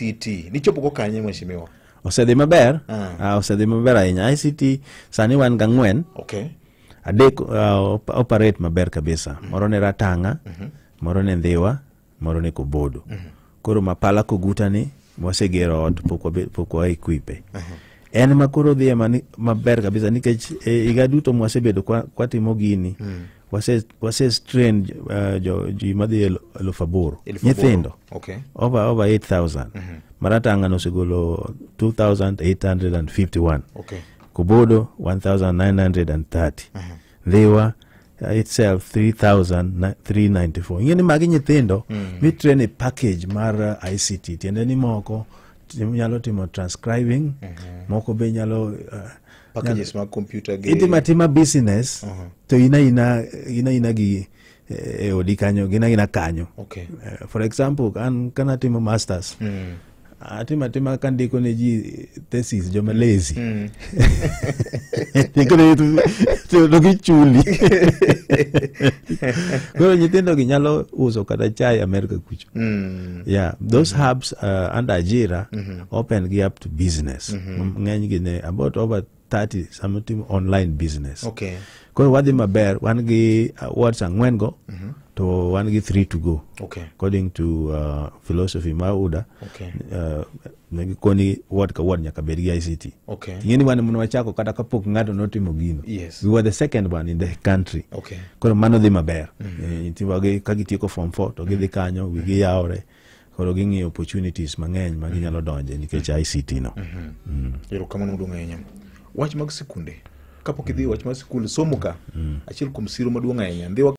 ICT nichopo go kanye, mheshimiwa? Osedhi maber. Ah. Osedhi maber ahinya. ICT sani wan gang'wen. Adek operate maber kabisa. Moro ne Ratanga, moro ne Ndhiwa, moro ne Kobodo. Koro Mapala Koguta ni wasegero ot, pok wa equipe. En ma koro dhi ema ni, maber kabisa nikech higa duto mwasebedo kwatimo gini, wase train jo ji madhi 8,000. 8,000. Nyithindo over 8000. Maratanga nosegolo 2851. Kobodo 1930. Ndhiwa itself 3394. Ing'e ni magi nyithindo mitrain e package mar ICT, tiende ni moko nyalo timo transcribing, moko be nyalo packages mag computer gi itimo atima business to ina gi e odi kanyo, gin agina kanyo. For example, an kanatimo masters, atimo atima kandiko ne ji thesis, joma lazy. Ndiko ne to gichuli. Koro nyithindo gi nyalo uso kata chai America kucho. Yeah, those hubs under Ajira open gi up to business. Ng'eny gi ne about over 30 samotimo online business. Koro wadhi maber, wan gi wards ang'wen go to wan gi 3 to go. According to philosophy mar UDA, negikoni ward ka ward nyaka bed gi ICT. Ing'e ni wan mono wachako kata kapok ng'ato notimo gino. We were the second one in the country. Koro mano dhi maber. Nyithiwa gi ka gitieko form 4 to gidhi kanyo, wigi yawre. Koro ging'iyo opportunities mang'eny ma ginyalo donje nikech ICT no. Erokamano maduong' ahinya. Wach mag sikunde, kapok idhi wach mar sikul somo ka, achiel kuom siro maduong' ahinya Ndhiwa.